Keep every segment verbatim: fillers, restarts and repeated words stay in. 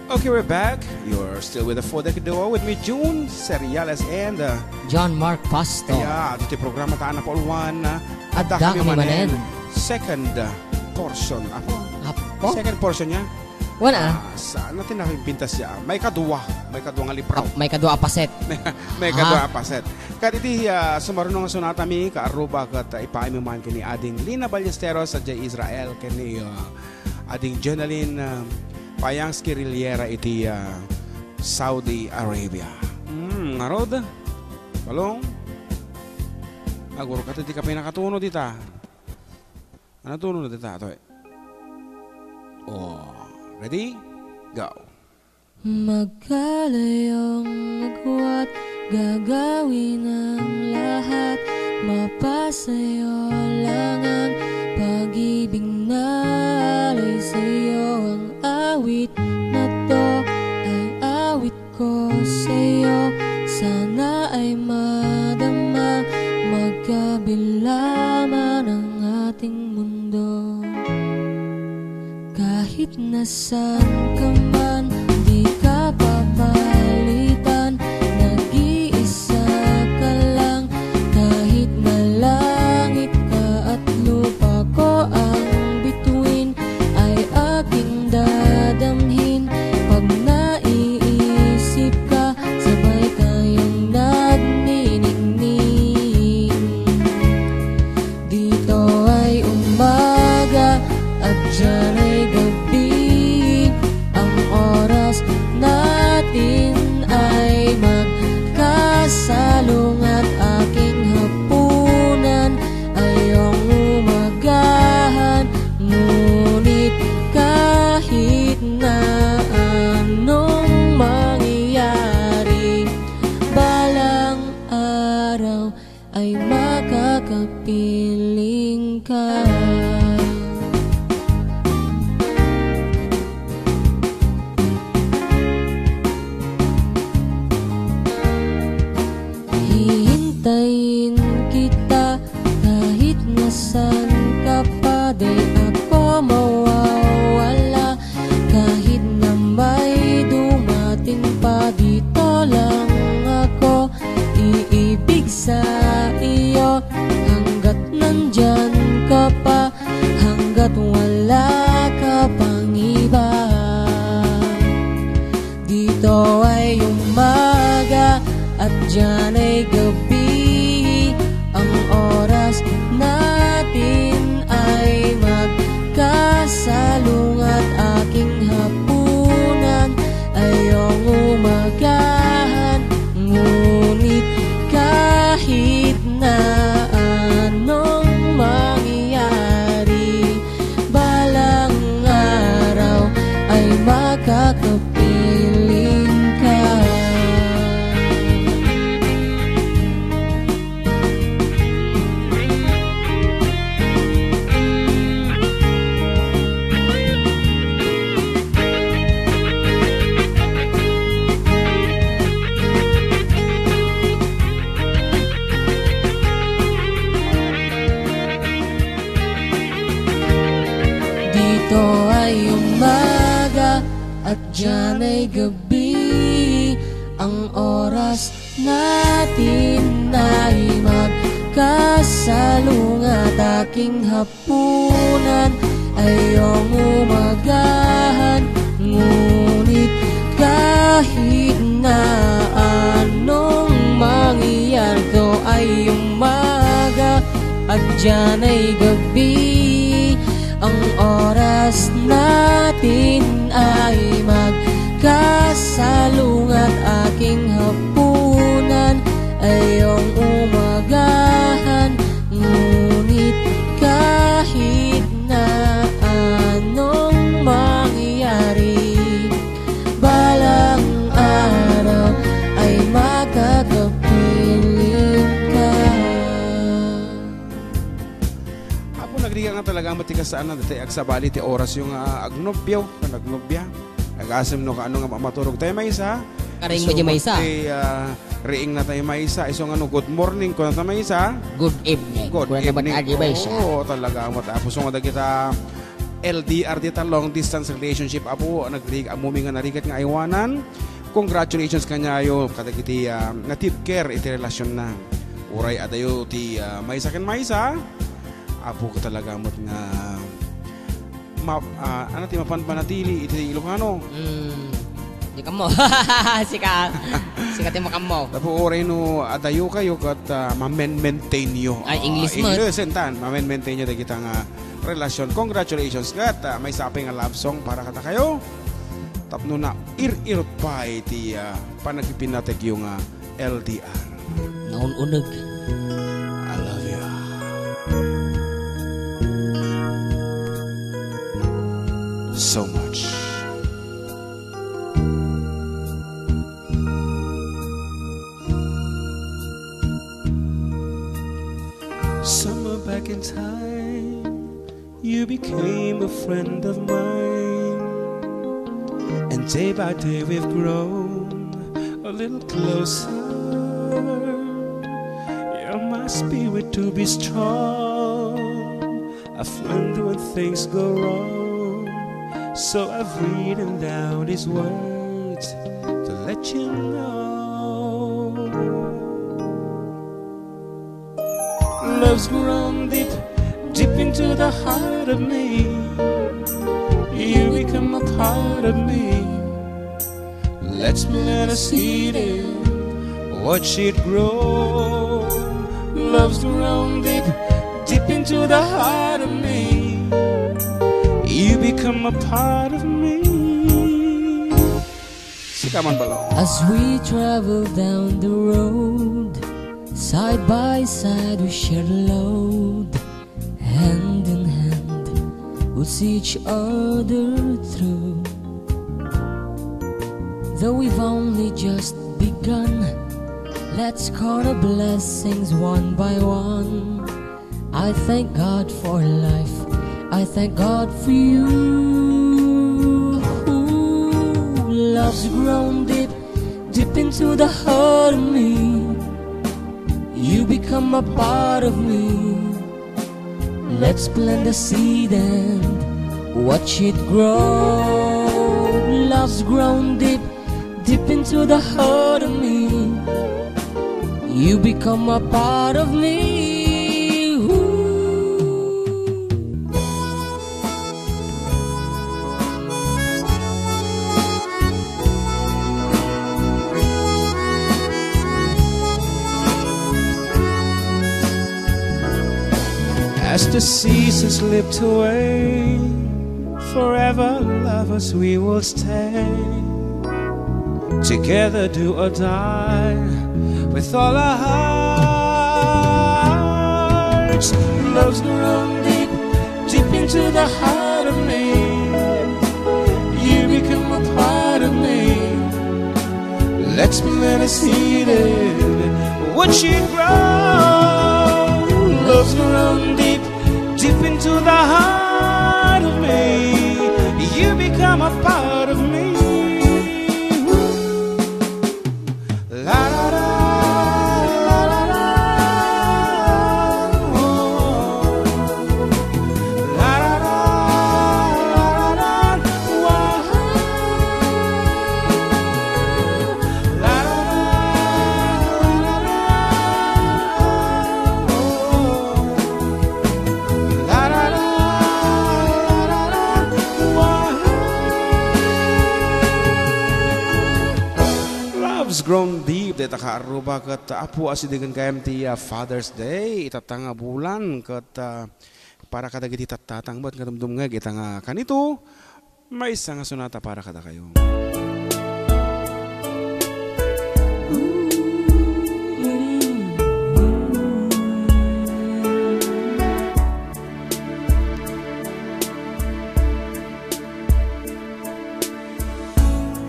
Okay, we're back. You're still with the Foodec Duo with me, June Seriales, and, uh, John Mark Pastor. Yeah, iti programa ta a napauluan, uh, Adda Adda Kami Kami Manen. Manen. Second, uh, portion. Apo? Apo? Second portion niya? Wala. Ah, saan natin napipintas siya? May kadua. May kadua nga lipraw. Ah, may kadua a paset. May kadua Ah. a paset. Ket iti, ah, sumaruno nga sunatami, kaarruba ket, ah, ipaay mi man ken ni Ading Lina Ballesteros, sadiay Israel, ken ni, ah, Ading Jonalyn, ah, Payang Skirillera iti, ah, Saudi Arabia. Hmm, ngarud, Balong, agurka ti kape nakatuno dita. Ano tuno dita, Toy? Oh, ready? Go. Magkalayong agwat, gagawin ang lahat. Mapasayo lang ang pag-ibig na alay sa'yo. Ang awit na to ay awit ko sa'yo. Sana ay madama, magkabila man ang ating mundo. Kahit nasan ka man, di ka papalitan. Nag-iisa ka lang, kahit na langit ka at lupa ko ang bituin, ay aking dadamhin. Pag naiisip ka, sabay tayong nagniningning. Dito ay umaga at diyan ay gabi. Ang oras natin ay magkasalungat. Aking hapunan ay iyong umagahan. Ngunit kahit na anong mangyari, balang araw ay makakapiling ka. Hihintayin kita kahit nasan ka pa, di ako mawawala. Kahit na may dumating pa, dito lang ako iibig sa iyo. Hanggat nandyan ka pa, hanggat wala ka pang iba. Dito ay umaga at diyan ay gabi. Ang oras natin ay magkasalungat. Aking hapunan ay iyong umagahan. Ngunit kahit na anong mangyari, balang araw ay makakapiling ka. Dito ay umaga at diyan ay gabi. Ang oras natin ay magkasalungat. Aking hapunan ay iyong umagahan. Ngunit kahit na anong mangyayari, dito ay umaga at diyan ay gabi. Ang oras natin ay magkasalungat. Aking hapunan ay iyong umagahan. Ngunit kahit na anong mangyayari, balang araw ay makakapiling ka. Apo, nagrigat nga talaga met ti kasaan na dati agsabali ti oras yung, ah, agnobyo, kan agnobya. Nagasim no kaano nga maturog tayo maysa. Karing mo di maysa. Ti, ah, riing na tayo maysa. Iso nga no, good morning, kuna ta maysa. Good evening. Good evening. Kuna ta maysa. Oo, talaga met, apo. So nga dagita L D R dita, long distance relationship, apo, nagrig-, ammom nga narigat nga aywanan. Congratulations kaniayo kadagiti, ah, natibker iti relasionna. Uray adayo ti, ah, maysa ken maysa, apo, talaga met nga ma-, ah, ano ti mapan-, manatili iti Ilocano? Mm. Di kammo. Sika, sika ti makammo. Tapos uray no adayo kayo ket, ah, mamen-maintain yo. Ay, ah, English mo. English, entan, mamen-maintain yo dagita nga relasyon. Congratulations. Ket, ah, maysa pay nga love song para kadakayo. Tapno na ir-irot pay ti, ah, panagpipinategyo nga L D R. Naun-uneg. I love you so much. Somewhere back in time, you became a friend of mine. And day by day we've grown a little closer. You're my spirit to be strong, a friend when things go wrong. So I've written down these words to let you know. Love's grown deep, deep into the heart of me. You become a part of me. Let's plant a seed and watch it grow. Love's grown deep, deep into the heart of me. You become a part of me. Sika man balo. As we travel down the road, side by side we share the load, hand in hand we'll see each other through. Though we've only just begun, let's count our blessings one by one. I thank God for life. I thank God for you. Love's grown deep, deep into the heart of me. You become a part of me. Let's plant the seed and watch it grow. Love's grown deep, deep into the heart of me. You become a part of me. Ooh. As the seasons slipped away, forever lovers we will stay. Together do or die with all our hearts. Love's grown deep, deep into the heart of me. You become a part of me. Let's plant a seed and watch it grow. Love's grown deep, deep into the heart of me. You become a part of me. Ooh. La, la, la, la, la, la. Oh. La, la, la, la, la, la. Wah. La, la, la, la, la, la. Oh. La, la, la, la, la, la. Wah. Love's grown deep, dayta ka Aruba, ket, Apo, asidegen gayam ti, ah, Father's Day, itatta nga bulan, ket, ah, para kadagiti tattatang met nga dumdumngeg ita nga kanito, maysa nga sonata para kadakayo.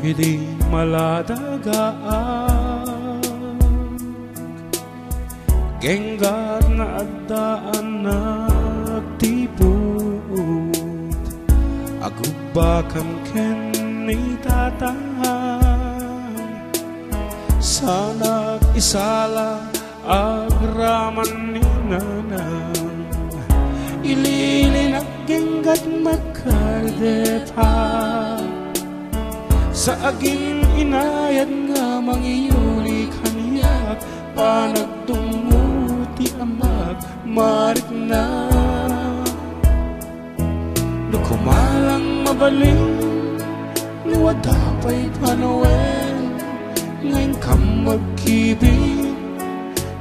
Idi maladagaak, genggat nga addaan nagtiput, agubbakam ken ni Tatang. Sanak isala agraman ni Nanang, ililinak Kenggat makardep a sa agin inayat nga mangiyuli kaniak, panagtungmo ti amak marikna. No kumalang mabalin, no adda pay panawen nga inkam magkibin,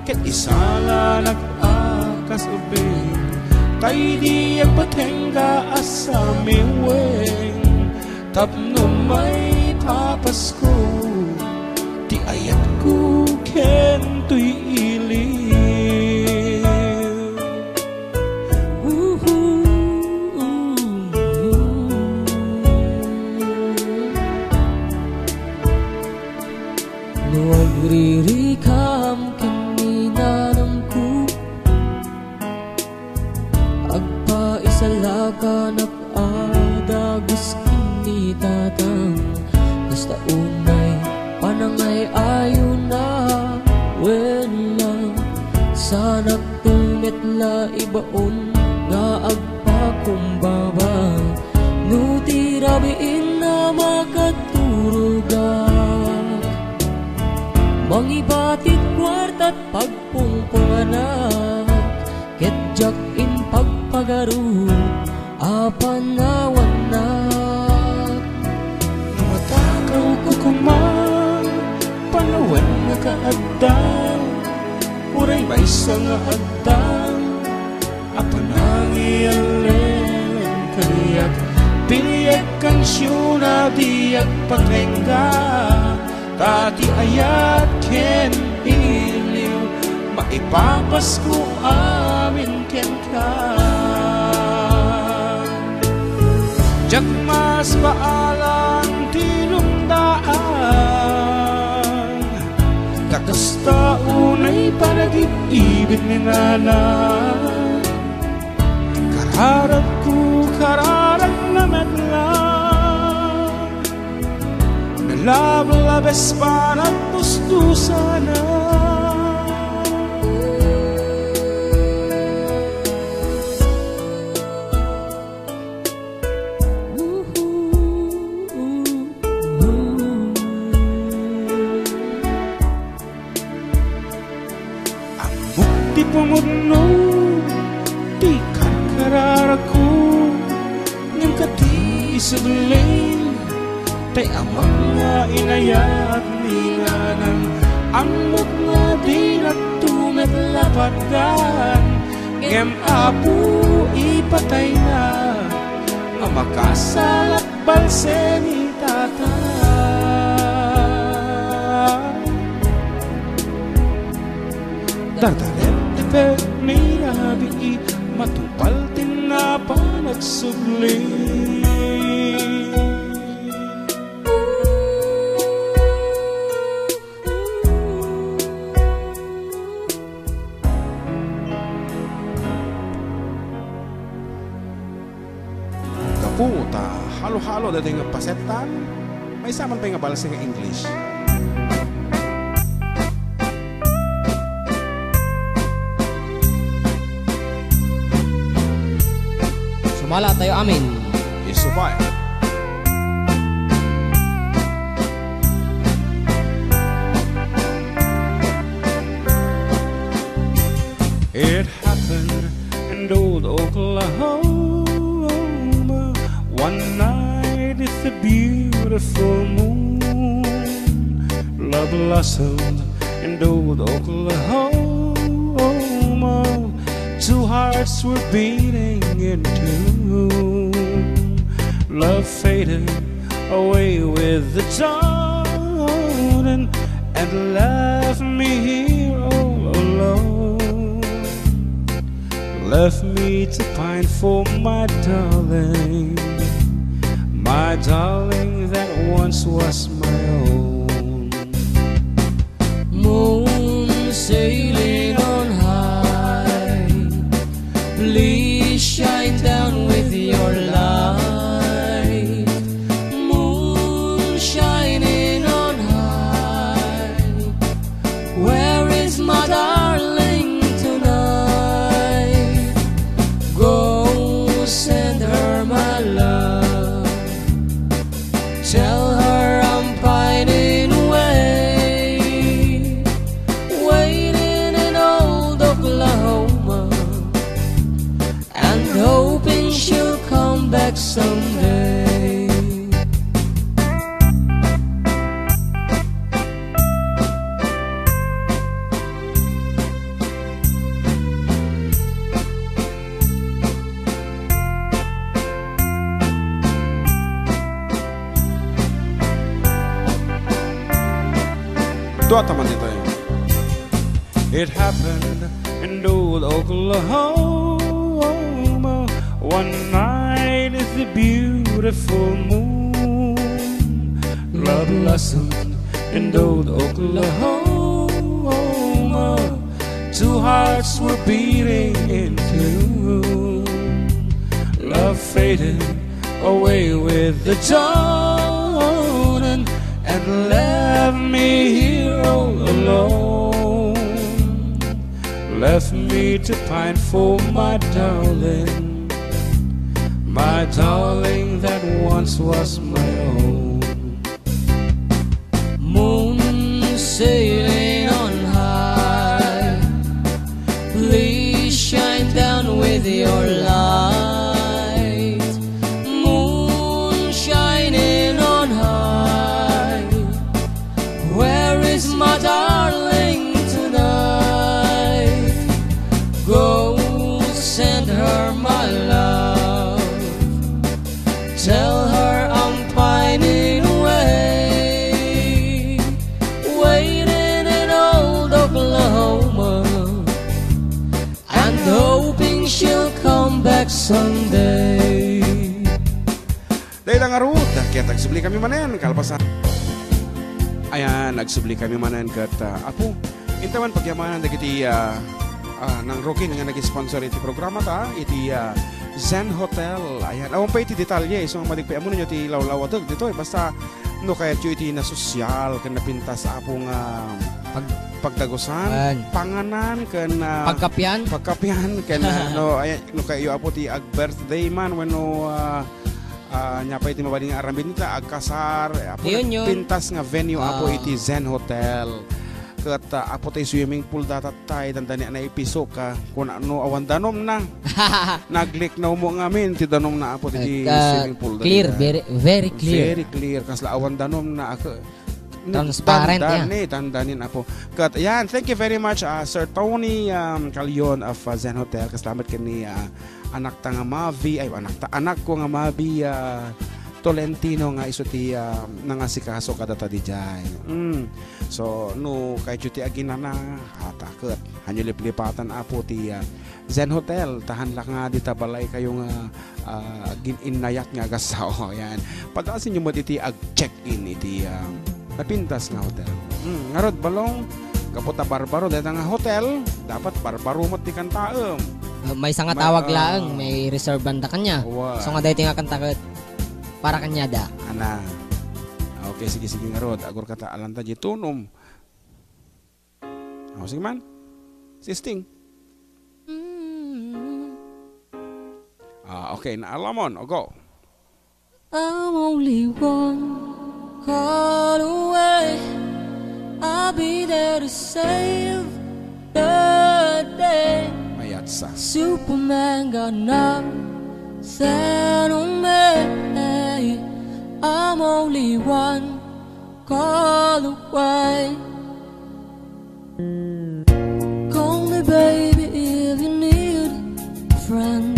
ket isalanak a kas ubing, tay diak patengga a samiweng tapno maipapasko ti ayatko ken toy iliw. No agririkam ken ni nanangko, agpaisalakanak a dagus ken ni tatang. Kasta unay panangay-ayona, wen lang, sanak met la ibaon nga agpakumbaba. No ti rabiin a makaturogak, mangiba ti kuartat pagpungpunganak, ket diak impagpagaro a panawannak. No matakawko koma, panawannak a adda, uray maysa nga adda a panangiallen kaniak. Piliek kansiona diak patengga, ta ti ayat ken iliw maipapasko amin kenka. Diak masbaalan ti lungdaan, ta kasta unay panagib-ibit ni nana. Kararagko, kararagna met la. Nalablabes panagtustusana. Ammok ti pumudno ti karkararagko, ngem kadi isubling tay amak nga inayat ni nanang. Ammok nga dinakto met la patgan, ngem Apo, ipatayna a makasalak balse ni Tata. Dardarem ti pek ni rabii, matupal ti napan agsubli. Gapu ta halo-halo daytoy nga pasettan, maysa man pay nga balse nga English. Sumala tayo amin. Isu pay. It happened in old Oklahoma. One night, it's a beautiful moon. Love blossomed in old Oklahoma. Two hearts were beating in tune. Love faded away with the dawn and, and left me here all alone. Left me to pine for my darling, my darling that once was my own. Moon sailing on high, please shine down with your light. Moon shining on high, where is my darling tonight? Go send Sunday. Dua ta man ditoy. It happened in old Oklahoma. One night is the beautiful moon. Love blossomed in old Oklahoma. Two hearts were beating in tune. Love faded away with the dawn and, and left me here all alone. Left me to pine for my darling, my darling that once was my own. Moon sailing on high, please shine down with your light. Moon shining on high, where is my darling tonight? Go send her my love. Tell her I'm pining away, waiting in old Oklahoma, and hoping she'll come back someday. Dayta ngarud, ket agsubli kami manen, kalpasan. Ayan, agsubli kami manen ket, ah, Apo, intaman pagyamanan dagiti, ah, ah, nangrukin nga nag-sponsor iti programa ta, iti, ah, Zen Hotel. Ayan, awan pay iti detalye, isu nga madik pay ammoyo ti lawlawateg ditoy. Basta, no kayatyo iti nasosyal, ken napintas, Apo, nga Pag- pagdagusan, Ayan. panganan, ken, ah, Pagkapian? pagkapian, ken, ah, no, ayan, no kayatyo, Apo, ti ag-birthday man, wenno, ah, ah, ania pay ti mabalin nga aramid ta, agkasar, eh, Apo, Reunion. Pintas nga venue, Apo, Ah. iti Zen Hotel. Ket, ah, Apo, ti swimming pool data tay, dandani a naipisok, ah, kun no awan danumna. Nagliknawmo ngamin ti danumna, Apo, ti Ket, ah, swimming pool clear, data. very, very clear. Very clear. Kasla awan danumna, ak-, Transparent, dandanin, yeah. dandanin, Apo. Ket, ayan, thank you very much, ah, Sir Tony, um, Calion of, ah, Zen Hotel. Kasla met ken ni, ah, anakta nga Mavi, ay, anakta, anakko nga Mavi, ah, Tolentino nga isu ti, ah, nangasikaso kadata dijay. Mm. So, no kayatyo ti aginana, ata ket, hanyo liplipatan, Apo, ti, ah, Zen Hotel, ta haan la nga dita balaykayo nga, ah, agin-innayat nga agassao. Ayan. Padaasenyo met iti ag-check-in iti, ah, napintas nga hotel. Mm, ngarud, Balong, gapu ta barbaro dayta nga hotel, dapat barbaro met ti kantaem. Ah, maysa nga May, tawag ah, laeng, may reserve banda kaniak. Wa. So nga daytoy nga kanta ket para kaniada. Ana. Okay, sige, sige, ngarud. Agurka ta alanta diay tunom. Oh, sige man. Sisting. Mm. Ah, okay, naalamon. O, go. I'm only one call away. I'll be there to save the day. Mayat sa. Superman got nothing on me. I'm only one call away. Call me, baby, if you need a friend.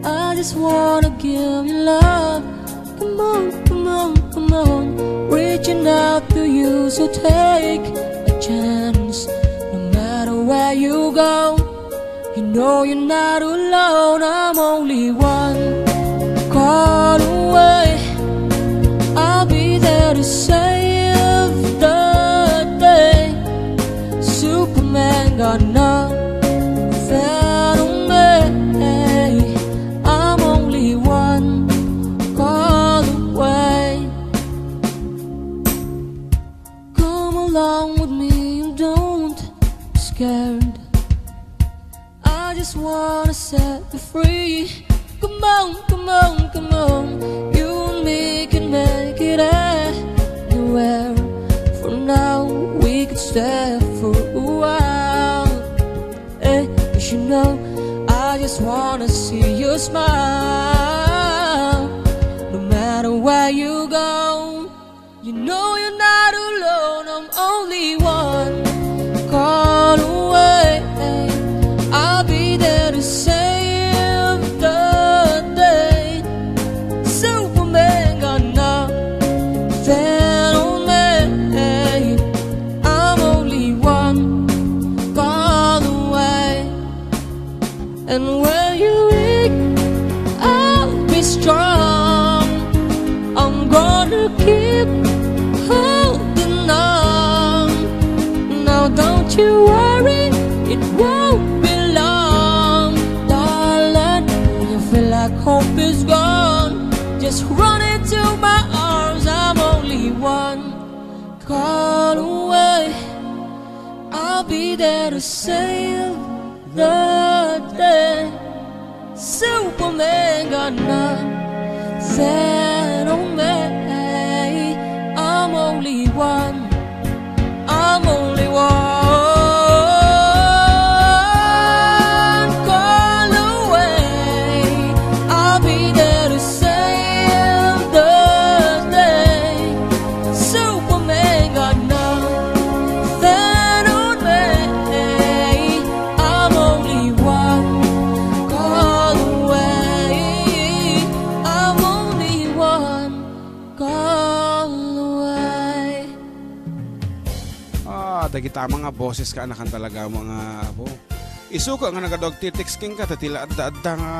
I just wanna give you love. Come on, come on, come on. Reaching out to you, so take a chance. No matter where you go, you know you're not alone. I'm only one call away. I'll be there to save the day. Superman got nothing on me. I'm only one call away. Come along with me and don't be scared. I just wanna set you free. Come on, come on, come on. You and me can make it anywhere. For now, we could stay for a while. Eh, 'cause you know, I just wanna see you smile. You know you're not alone, I'm only one call away. I'll be there to save the day. Superman got nothing on me. I'm only one call away. And when you're weak, I'll be strong. I'm gonna keep holding on. Now don't you worry, it won't be long. Darling, when you feel like hope is gone, just run into my arms. I'm only one call away. I'll be there to save the day. Superman got nothing on me. I'm only one. I'm only one call away. I'll be there to save the day. Superman got nothing on me. I'm only one call away. I'm only one call away. Ah, dagita mga boses ka, anakan talaga mga apo. Isuka nga nagadu agti-text kenka, ta ti la adda-adda nga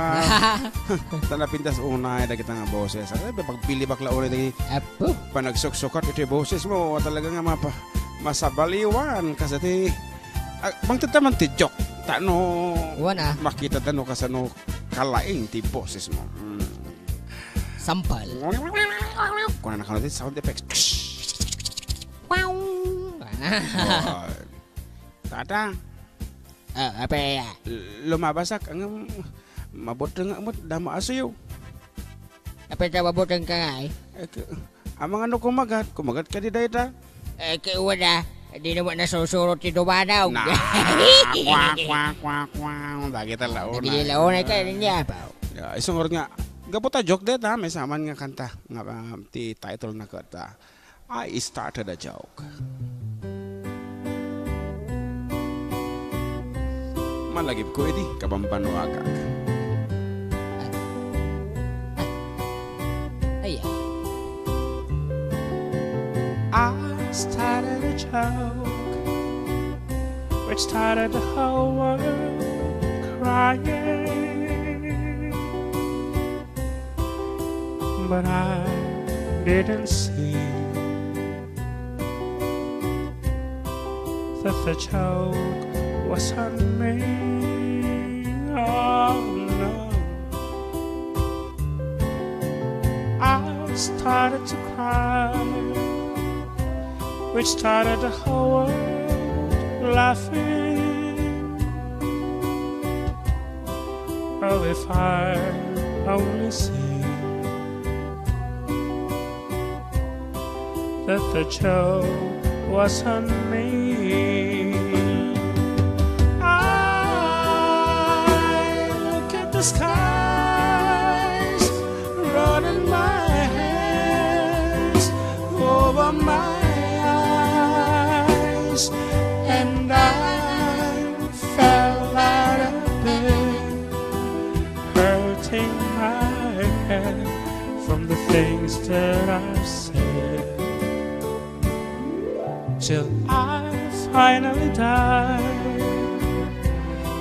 ta napintas unay dagita nga boses. Ay, pagpilibak la unay dagiti Apo. panagsuksukat iti boses mo, talaga nga mapa-, masabaliwan. Kas iti, ah, mangted ta man ti joke. Ta no Wana. makita ta no kasano kalaing ti boses mo. Mm. Sampal. Kuna na kano ti sound effects. Wow. Tata. Ah, apay, ah. L-, lumabasak, ang, mabuteng nga amot, damo a suyo. Apay ta mabuteng ka nga, eh? Eh, k-, amang ano kumagat? Kumagat ka di dayta? Eh, kay wala. Di naman nasusuro ti dumanaw. Na, kwa, kwa, kwa, kwa, kwa. Dagita launay. Dagita launay ka, niya, pa. Ya, isungor nga, gapu ta joke dayta, may saman nga kanta. Nga, ah, ti title na kanta. I started a joke. Malagipko iti kabambanuagak. Ay, ay. I started a joke which started the whole world crying. But I didn't see that the joke was on me. Oh no. I started to cry, which started the whole world laughing. Oh, if I only see that the joke was on me. I look at the skies, running my hands over my eyes, and I fell out of bed, hurting my head from the things that I've said. Till I finally die,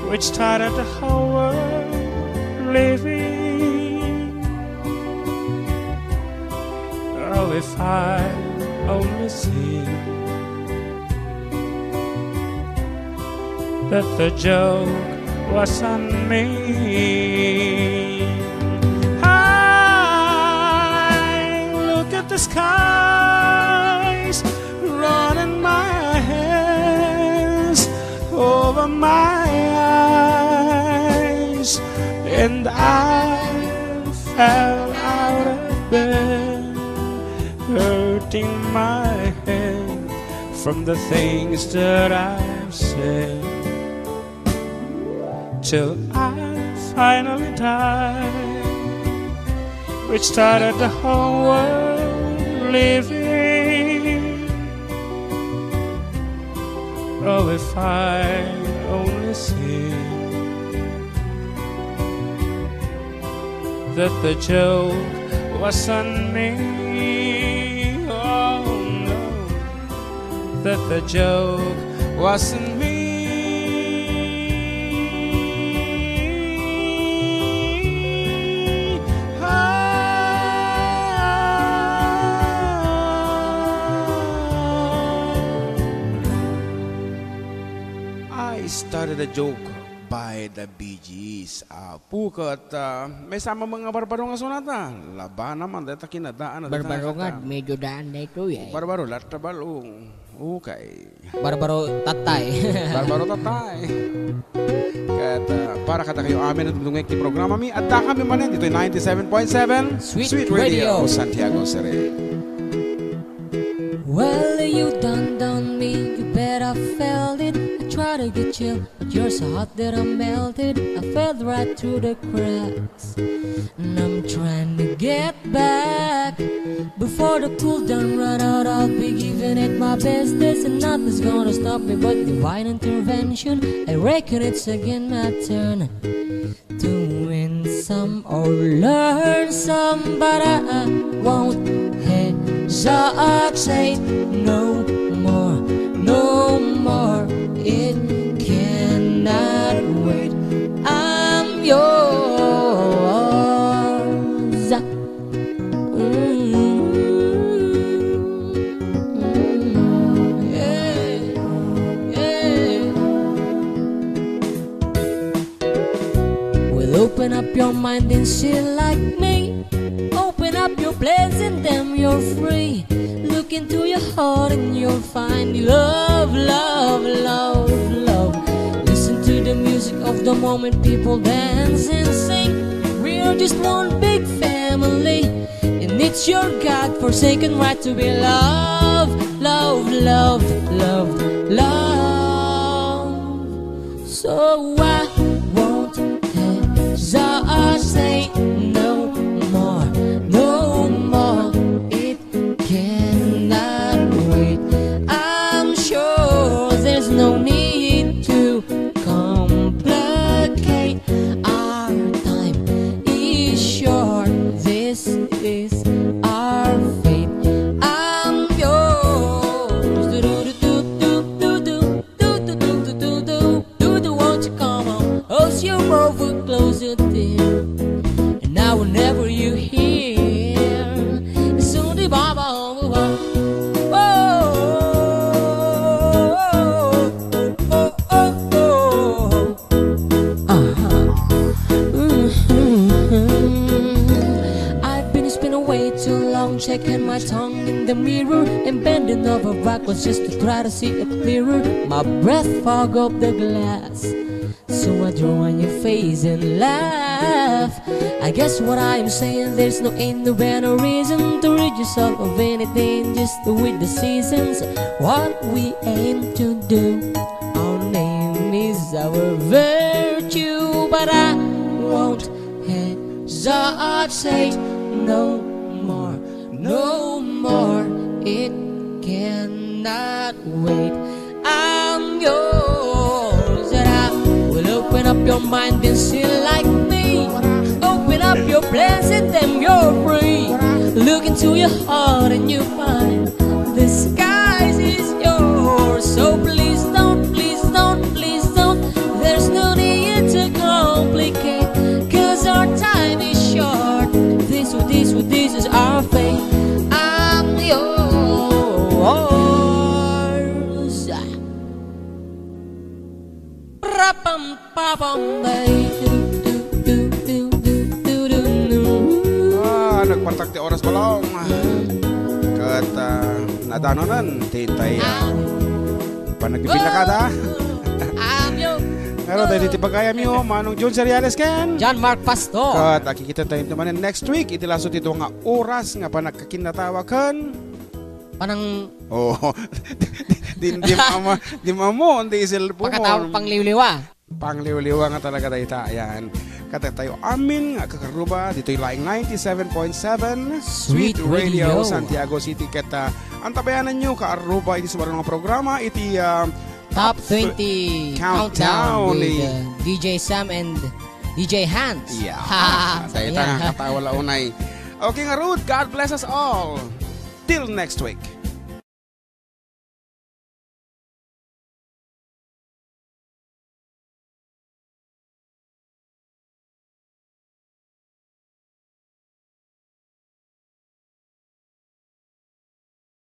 which started the whole world living. Oh, if I only see that the joke was on me. I look at the skies, running my hands over my eyes, and I fell out of bed, hurting my head from the things that I've said, till I finally die, which started the whole world living. Oh, if I only see that the joke was on me. Oh, no, that the joke was on me. Ah. I started a joke by the Bee Gees. Apo ket, ah, maysa met nga Barbaro nga sonata. Labanam man dayta kinadaan a Barbaro nga, medyo daan daytoy, eh. Barbaro, latta balo. Okay. Barbaro tattay. Barbaro tattay. Ket, ah, para kadakayo amin a dumdumngeg ti programami, adda kami manen ditoy ninety-seven point seven Sweet Sweet Radio, Radio. Santiago City. Well, you done done me, you bet I felt it. I tried to get chill, but you're so hot that I melted. I fell right through the cracks. And I'm trying to get back before the cool down run out. I'll be giving it my best, this and nothing's gonna stop me but divine intervention. I reckon it's again my turn to win some or learn some, but I won't hesitate no more, no more. It cannot wait. I'm yours. Mm, mm, yeah, yeah. Well, open up your mind and see like me. Open up your plans and then you're free. Look into your heart and you'll find love, love, love, love. Listen to the music of the moment, people dance and sing. We are just one big family, and it's your God-forsaken right to be loved, love, love, love, love. So I won't hesitate no more, no more. It cannot wait. I'm sure there's no need to complicate. Our time is short. This is our fate. I'm yours. Do, do, do, do, do, do, do. Do, do, do, do, do, do, won't you come on? Hold your over closer, dear. And now whenever you hear, soon the Baba over. Oh, oh, oh, oh, oh, oh. Uh-huh. Mm-hmm. I've been spending way too long checking my tongue in the mirror and bending over backwards just to try to see it clearer. My breath fog up the glass, so I draw on your face and laugh. I guess what I am saying, there's no end, no better reason to rid yourself of anything, just with the seasons. What we aim to do, our name is our virtue, but I won't hesitate no more, no more. It cannot wait. I'm yours, and I will open up your mind and see like me. Open up your plans and then you're free. Look into your heart and you find the skies is yours. So please don't, please don't, please don't. There's no need to complicate, 'cause our time is short. This, this, this is our fate. I'm yours. Rapam, papam, bay. Ah, nagpartak ti oras, balong. Ket, ah, nadanonan ti tay, ah, panagbibilakada. Pero tayo ti bagayam yo, Manong Jun Seriales ken John Mark Pastor. Ket, ah, kikita tayo manen next week, iti laso ti dua nga oras nga panagkakinnatawa ken panang Oo. Di, di, di mama, di mamo, di cellphone. Pakataw, pangliwliwa. Pangliwliwa nga talaga dayta, ayan. Kadatayo amin nga kakarruba, ditoy laing ninety-seven point seven Sweet Sweet Radio, Radio. Santiago City. Ket, ah, antabayanan nyo, kaarruba, iti sumaruno nga programa, iti, ah, Top twenty countdown with, uh, D J Sam and D J Hans. Yeah. Dayta nga katawa la unay. Okay ngarud, God bless us all. Till next week.